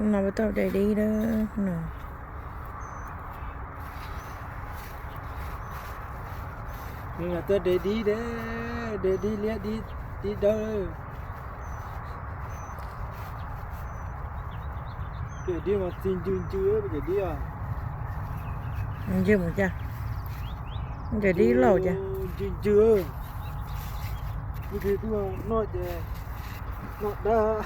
No puas tau de dib dawb no. Nws mas tuaj de dib dawb, de dib liab dib dawb. Cov dib mas txi ncw ncw, cov dib os. Ncw mus cas? Cov dib laus cas? Ncw ncw. Leej twg tuaj noj ces noj dawb.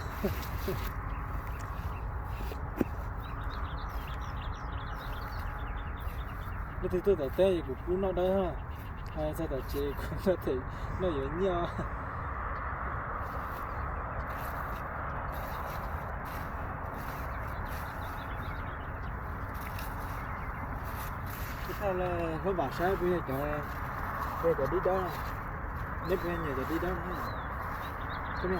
Leej twg tuaj tom teb es kuv pub noj dawb, txog tom tsev kuv noj yuav nyiaj. Ib thaj lawm, hlob Vam saib puas yog cov, puas yog cov dib dawb, neb puas yog nyiam cov dib dawb no?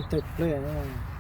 Tawg plawg.